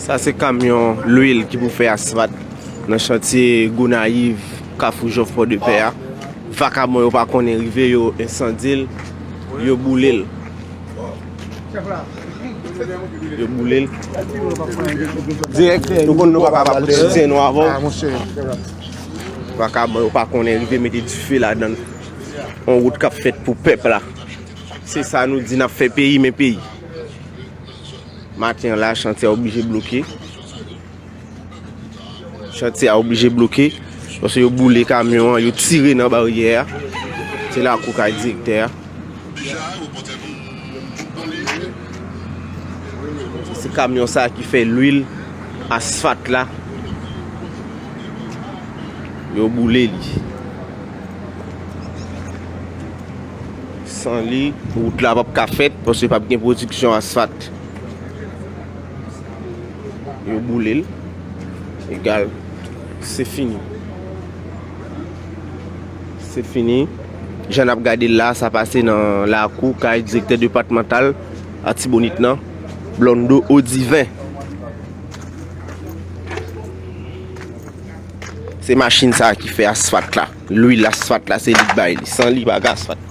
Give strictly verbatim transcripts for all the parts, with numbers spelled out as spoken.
Sa se kamyon lwil ki pou fè asfalt nan chantye Gonayiv, Kafou Jòf, Pòdepè a. Vakabon yo pa konnen rive, yo ensandye l, yo boule l. Yo boule l. Direktè, nou konn nou pa kapab kote sityen nou avè w. Vakabon yo pa konnen rive mete dife ladan l. On wout k ap fèt pou pèp la. Se sa nou di, n ap fè peyi men peyi. Maten an la, chantye a oblije bloke. Chantye a oblije bloke, paske yo boule kamyon an, yo tire nan baryè a. Se lakou kay direktè a. Se kamyon sa ki fè lwil asfalt la. Yo boule li. San li, wout la p ap ka fèt, paske p ap gen pwodiksyon asfalt. Yo boule l. Egal. Se fini. Se fini. Jan n ap gade l la, sa pase nan lakou kay direktè depatmantal Atibonit nan, Blondo Odiven. Se machin sa a ki fè asfalt la. Lwil asfalt la, se li k bay li. San li, pa gen asfalt.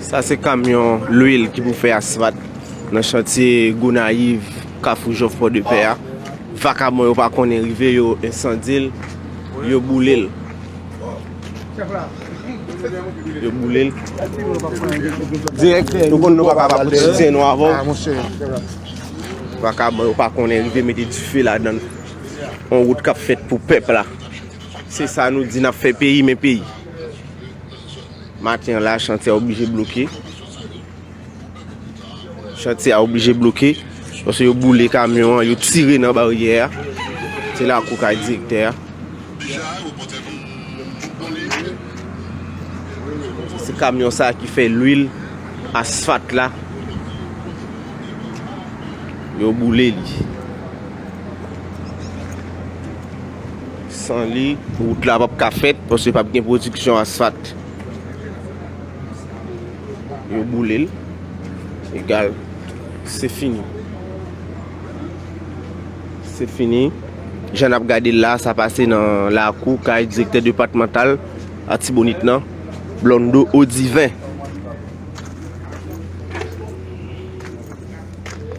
Sa se kamyon lwil ki pou fè asfalt nan chantye Gonayiv, Kafou Jòf, Pòdepè a. Vakabon yo pa konnen rive, yo ensandye l, yo boule l. Yo boule l. Direktè, nou konn nou pa kapab kote sityen nou avè w. Vakabon yo pa konnen rive mete dife ladan l. On wout k ap fèt pou pèp la. Se sa nou di, n ap fè peyi men peyi. Maten an la, chantye a oblije bloke. Chantye a oblije bloke, paske yo boule kamyon an, yo tire nan baryè a. Se lakou kay direktè a. Se kamyon sa ki fè lwil asfalt la. Yo boule li. San li, wout la p ap ka fèt, paske p ap gen pwodiksyon asfalt. Yo boule l. Egal. Se fini. Se fini. Jan n ap gade l la, sa pase nan lakou kay direktè depatmantal Atibonit nan, Blondo Odiven.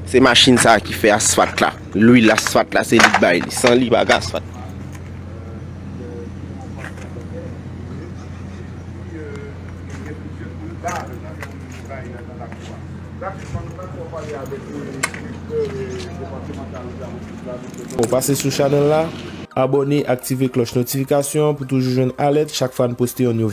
Se machin sa a ki fè asfalt la. Lwil asfalt la, se li k bay li. San li, pa gen asfalt. Ou pase sou chanèl la, abòne, aktive klòch notifikasyon pou toujou jwenn alèt chak fwa n poste yon nouvo